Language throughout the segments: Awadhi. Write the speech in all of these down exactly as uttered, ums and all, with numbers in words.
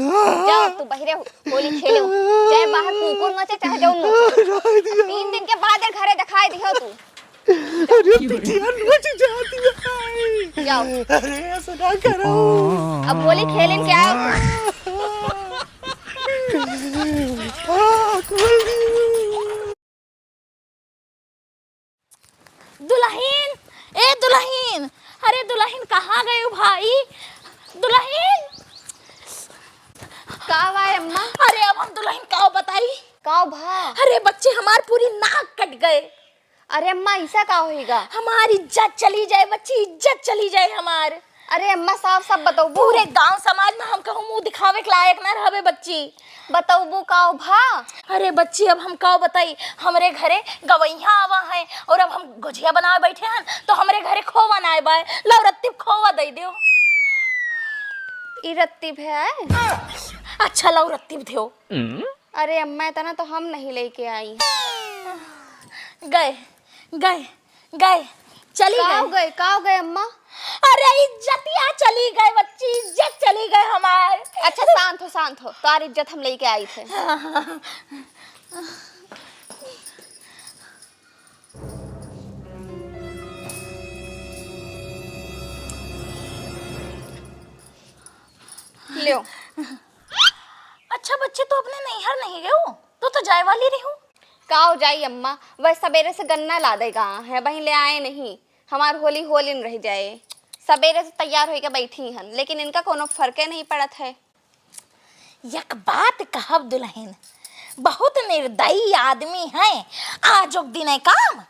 जाओ, तू बहिरे होली खेलो, चाहे बाहर कुकुर नचे, चाहे जौन नचे। तीन दिन के बाद घरे दिखाई दिहो तू। अरे बिटिया नच जाती है। जाओ। अरे ऐसा ना करो। अब होली खेलें क्या? आ, खोल दी। दुलहिन, ए दुलहिन, अरे दुलहिन कहाँ गयो भाई? दुलहिन। का बा अम्मा? अरे अब हम दुलहिन का बताई? का भा? अरे बच्ची हमार पूरी नाक कट गए। अरे अम्मा, ऐसा का होइगा? हमारी इज्जत चली जाए बच्ची, इज्जत चली जाए हमार। अरे अम्मा, साफ साफ बतौबू। पूरे गांव समाज में हम कहूँ मुंह दिखावे के लायक ना रहबे बच्ची। बतौबू का भा? अरे बच्ची, अब हम का बताई, हमरे घरे गवैया आवा है और अब हम गुझिया बनावे बैठे हैं तो हमरे घरे खोवा ना आए बाय। लव रत्ती खोवा दे दो। ई रत्ती भे आए? अच्छा लव रत्ती दो। अरे अम्मा, इतना तो हम नहीं लेके आई। गए, गए, गए, चली काव गए। गए, काव गए अम्मा? अरे इज्जतिया चली गए बच्ची, इज्जत चली गए हमार। अच्छा शांत हो, शांत हो, तार इज्जत हम लेके आई थे। ल्यो। अच्छा बच्ची, तू अपने नैहर नहीं गयो? तू तो जाए वाली रही हूँ। काव जाई अम्मा, वह सवेरे से गन्ना लादे गा है, वहीं ले आए नहीं। हमार होली होली न रह जाए। सवेरे से तैयार होके बैठी हन, लेकिन इनका कोनो फर्के नहीं पड़त है। एक बात कहब दुलहिन, बहुत निर्दयी आदमी है, आजो के दिन है काम।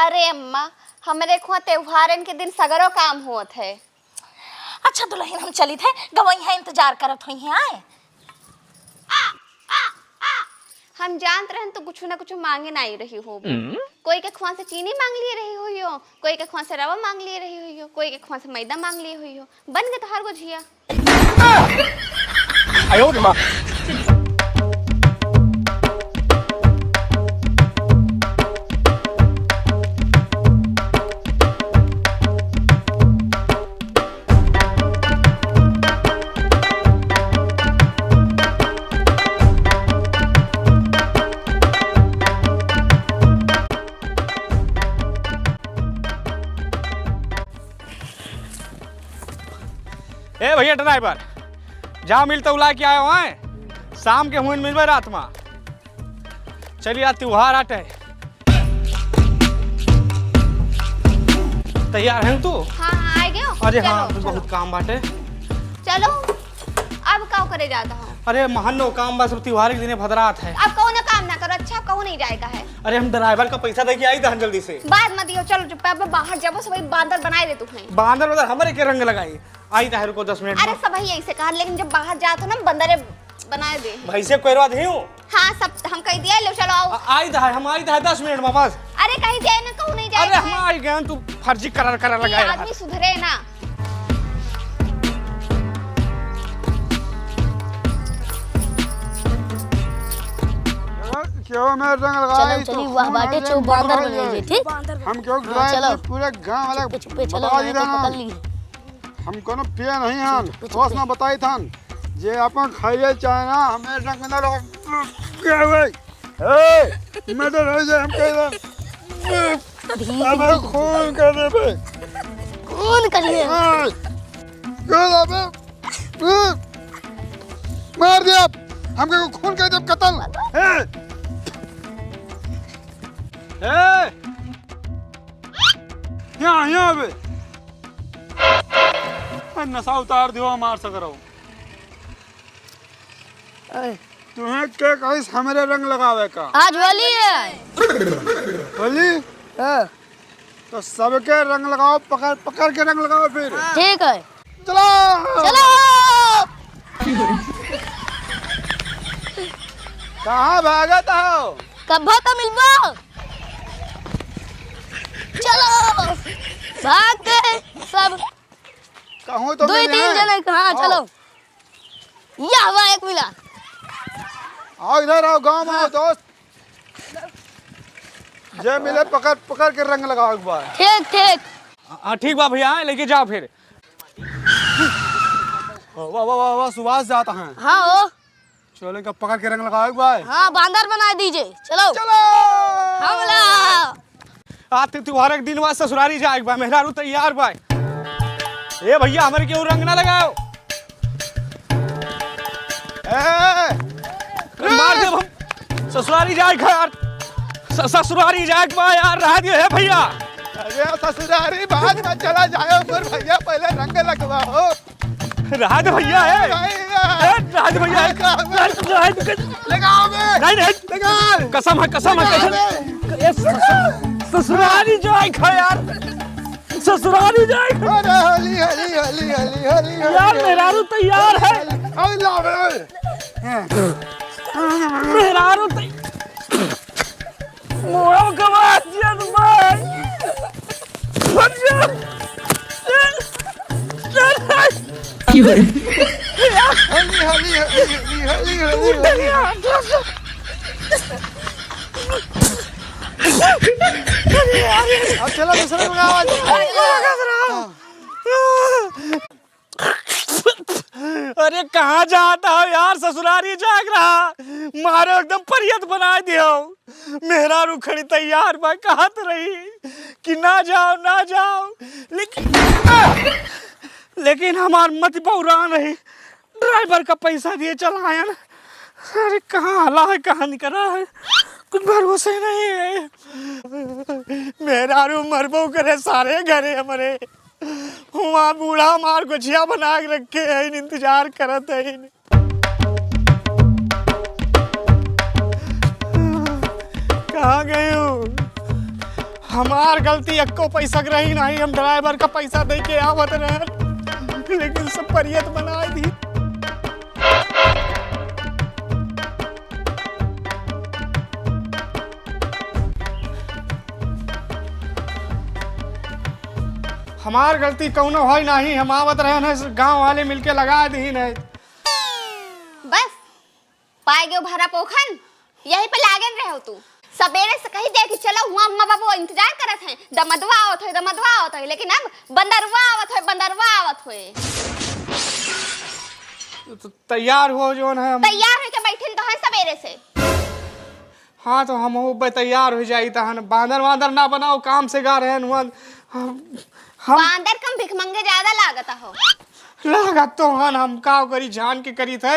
अरे अम्मा, हमरे खुआ त्योहारन के दिन सगरो काम होत है। अच्छा दुलहिन, हम चलित है, गवैया इंतजार करत होइहैं, आए। हम जानत रहन तू कुछ ना कुछ मांगे ना आई रही हो। हम्म। कोई के खुआ से चीनी मांग लिए रही हुई हो, कोई के खुआ से रवा मांग लिए रही हुई हो, कोई के खुआ से मैदा मांग लिए हुई हो। बन गए तोहार गुझिया। ए भैया ड्राइवर, जा मिल तो उला के आयो हैं, शाम के हुइन मिलबे रात मा। चलिए, आज त्योहार आटे। तैयार हैं तू? हाँ, हाँ, आ गयो। अरे हाँ, चलो, चलो। बहुत काम बाटे। चलो, अब का करे जाता हो? अरे महन नो काम बा, सब त्योहार के दिने भदरात है। अब कौनो काम ना करो, अच्छा, कहूँ नहीं जाएगा है। अरे हम ड्राइवर का पैसा दे के आई था जल्दी से। बाद में दियो, चलो, जब अब बाहर जाबो, सब बांदर बनाए दे तू है। बांदर, बांदर हमरे के रंग लगाई। आई था, रुको दस मिनट अरे में। सब ही ऐसे कहा, लेकिन जब बाहर जात हो ना, बंदरे बनाए दे। भैंसे कोयरवा दे हूँ। हाँ, सब हम कह दिया, लो चलो आओ। आ-, आई था, हम आई था दस मिनट में बस। अरे कह दिया ना, कहूँ नहीं जाए अरे है। हम आई गए, तू फर्जी करार करार ये लगाए रहा। आदमी सुधरे ना। क्यों में रंग लगाई चलो, तो चली, वाह, खून बाटे है चो, जे बांदर मर बन जाए। गई, ठीक? हम क्यों हाँ, ड्राइव चलो। में पूरे गांव वाला चुप्पे, चुप्पे, चलो, बता दी मैं तो रहा। पकड़ ली। हम कोनो पिए नहीं हन, चुप, चुप, थोड़ा सा चुप। बताई थन, जे अपन खाइए चाहे ना, हमें रंग ना लगा, क्या हुए? ए, मर्डर हो जाए, हम कह रहे। अबे खून कर दे बे। खून करिए। ए, कर दे बे। ए, मार दिया। हमके खून कर दे, कत्ल। ए, ए, यहाँ, यहाँ बे। ए, नशा उतार दियो हमार सकरो। ए, तुम्हें के कहिस हमरे रंग लगावे का? आज होली है। होली? हाँ। तो सबके रंग लगाओ, पकड़, पकड़ के रंग लगाओ फिर। ठीक है। चलो। चलो। कहाँ भागत हो? कब्बो तो मिलबो। चलो, भाग गए सब। कहूँ तो दुई मिले तीन हैं। जने, हाँ, आओ। चलो। या हुआ एक मिला। आओ इधर आओ, गाँव में आओ दोस्त। जे मिले पकड़, पकड़ के रंग लगाओ एक बार। ठीक, ठीक। हाँ, ठीक बा भैया, लेके जाओ फिर। वाह, वाह, वाह, वाह, सुभाष जाता है। हाँ, हो। चलो, इनका पकड़ के रंग लगाओ एक बार। हाँ, बांदर बना दीजिए। चलो। चलो। हमला। आज ते त्योहार के दिन बा, ससुरारी जाए के बा, मेहरारू तैयार बा। ए भैया, हमरे केहू रंग ना लगाओ। ए, मार देब हम। ससुरारी जाए के यार। स-, ससुरारी जाए के बा यार, रह दियो, हे भैया। अरे ससुरारी बाद में चला जाओ, पर भैया पहले रंग लगवाओ। राज भैया है। भैया। ए, राज भैया है। राज, राज, लगाओ बे। नहीं, नहीं। लगा। कसम है, कसम है, लगाओ कसम। बे। ए, ससुर-, ससुरारी जाए खा यार। ससुरारी जाए खा। अरे, होली, होली, होली। यार, मेहरारू तैयार है। होली, होली। अरे, ला बे। मेहरारू तै-, मोह गवा दिया भाई। हट जा। की होई? हली, हली, हली। अब चला दूसरा लगावा। अरे, कहाँ जाता हो यार, ससुरारी जाग रहा, मारो एकदम परियत बनाए दियो। मेहरारू खड़ी तैयार बा, कहत रही कि ना जाओ, ना जाओ, लेकिन, लेकिन हमार मति बौरान रही, ड्राइवर का पैसा दिए चलायन। अरे, कहाँ हला है, कहाँ निकरा है, कुछ भरोसे नहीं है। मेहरारू मरबो करे सारे घरे हमरे। हुआँ बूढ़ा हमार गोझिया बना के रखे हैं, इंतजार करत हैं। कहाँ गए हो? हमार गलती, एक्को पैसा के रही नहीं, हम ड्राइवर का पैसा दे के आवत रहे, लेकिन सब परियत बनाए दी। हमार गलती कौनो होई नाही, हम आवत रहे न, गाँव वाले मिलके लगा दीन है। बस, पाए गयो भरा पोखन, यही पे लागेन रहो तू। सबेरे से कही दे कि चलो हुआँ अम्मा बाबू इंतजार करत हैं, दमदवा आवत है, दमदवा आवत है, लेकिन अब बंदरवा आवत है, बंदरवा आवत है। तो तैयार हो जोन है हम। तैयार होके बैठिन तो हैं सबेरे से। हाँ, तो हम हो बे तैयार हो जाई तहन, बांदर वांदर ना बनाओ, काम से गा रहे हैं हुआँ। हम, हम बांदर कम भिखमंगे ज्यादा लागत हो। लागत तो हन, हम का करी, जान के करी थे।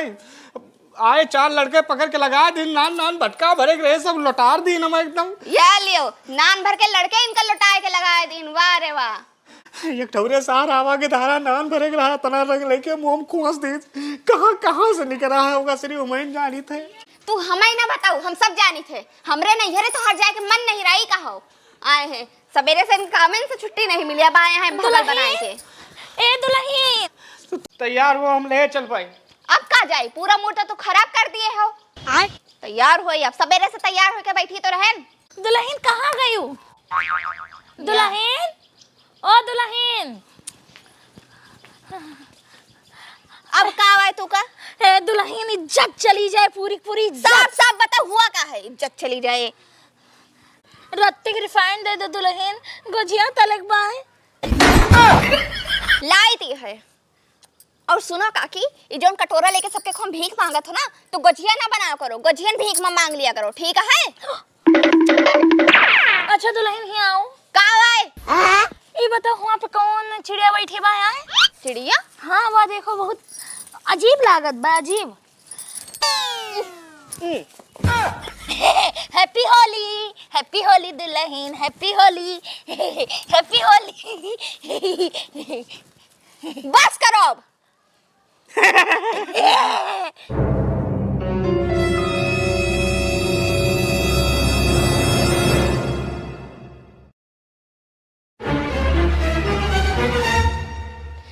आए चार लड़के पकड़ के लगा दिन, नान नान बटका भरे के रहे, सब लौटार दिन हम एकदम। या लियो, नान भर के लड़के इनका लौटाए के लगाए दिन, वाह रे वाह। एक ठौरे सार आवा के धारा नान भरे के रहा, तना रंग लेके मुँह में खोस दीस। कहाँ, कहाँ से निकरा है, ओका सिर्फ उमैन जानी थे। तू हमें ना बताऊ, हम सब जानी थे। हमरे नैहरे तोहार जाए के मन नहीं रही, कहो आए हैं। सबेरे से इनका कामन से छुट्टी नहीं मिली, अब आए हैं भगल दुलहिन, बनाए के। ए दुलहिन। तू तैयार हो, हम ले चल पाए। अब का जाए, पूरा मूड तो तू खराब कर दिए हो। आय। तैयार हो, अब सबेरे से तैयार होके बैठी तो रहन। दुलहिन कहाँ गयू? दुलहिन, ओ दुलहिन। अब का आवा है तू का? ए दुलहिन, इज्जत चली जाए पूरी, पूरी इज्जत। साफ साफ बता, हुआ का है, इज्जत चली जाए? रत्ती के रिफाइन दे दो दुलहिन, गोझिया तलक बाय। लाई दी है। और सुनो काकी, ई जौन कटोरा लेके सबके खूब भीख मांगत हो ना, तो गोझिया ना बनाया करो, गोझियन भीख में मांग लिया करो, ठीक है? अच्छा दुलहिन, हियाँ आओ। का आए? ई बताओ, हुआँ पे कौन चिड़िया बैठी बा आए? चिड़िया? हाँ, वह देखो, बहुत अजीब लागत बा, अजीब। Happy होली, happy होली दुलहिन, happy होली, happy होली। बस करो अब।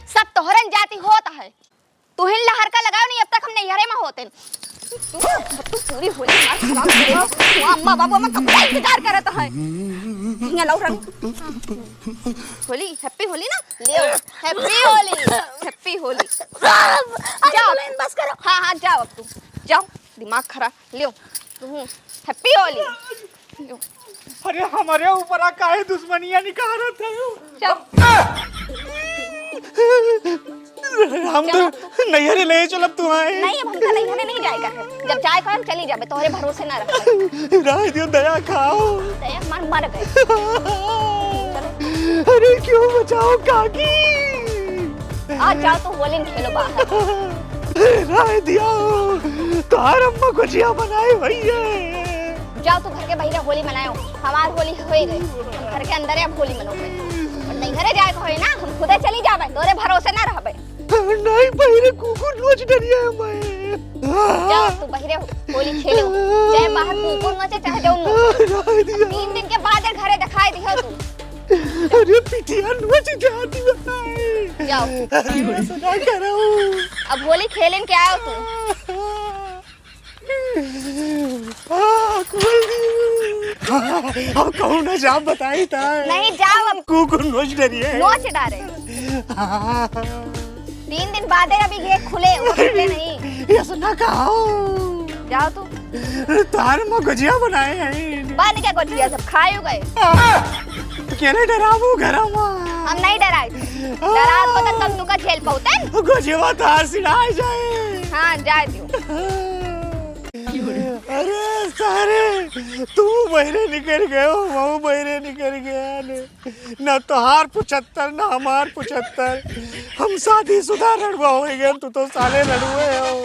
सब तोहरन जाति होत है। तुहिन लहर का लगाओ नहीं, अब तक हम नैहरे में होते। तू, तू पूरी होली मार खराब कर दे। तू अम्मा बाबू में कब का इंतजार करत है? हियाँ लाओ रंग। होली, happy होली ना? ले, happy होली, happy होली। अच्छा, जाओ। दुलहिन, बस करो। हाँ, हाँ, जाओ अब तू। जाओ, दिमाग खराब। लियो, तू happy होली। लियो। अरे, हमरे ऊपर आ काहे दुश्मनिया निकालत है? चल। हम तो नैहरे ले चलब तू आए। नहीं, अब हमका नैहरे नहीं जाए का है। जब जाए का हम चली जाबे, तोहरे भरोसे ना रह। राय दियो, दया खाओ। दया मार मर गए। अरे क्यों बचाओ काकी? आज जाओ तो होली में खेलो बाहर। राय दियो, तोहार अम्मा गुजिया बनाए हुई है। जाओ तू घर के बहिरे होली मनाओ, हमार होली होई गई। हम घर के अंदर अब होली मनोबे। और नैहरे जाए के होई ना, हम खुदे चली जाबे, तोरे भरोसे ना रहबे। नहीं बहिरे, कुकुर नोच डरिया है मैं। जाओ तू बहिरे होली खेलो, चाहे बाहर कुकुर नोचे, चाहे जौन नोचे। राय दियो। तीन दिन के बाद घरे दिखाई दियो तू। अरे पिटिया नोच जाती बताए। जाओ। अरे ऐसा ना करो। अब होली खेलेन के आयो तू। हाँ, कोई नहीं। हाँ, अब कहूँ ना जा बताई था। नहीं, जाओ अब। कुकुर नोच डरिए। नोच डारे। हाँ। तीन दिन बाद है, अभी ये खुले, वो खुले नहीं। ऐसा ना कहो। जाओ तू। तार में गुजिया बनाए हैं। बन के गुजिया सब खाए हो गए। केने डराबू घर में? हम नहीं डराई। डरात बदन तब नुका झेल पाउतन। गुजिया तार सिराय जाए। हाँ, जाए दियो। अरे सारे, तू बहिरे निकल गयो, वो बहिरे निकल गया ने। ना तोहार पचहत्तर, ना हमार पचहत्तर। हम शादीशुदा रड़ुआ हो गए, तू तो साले रड़ुए हो।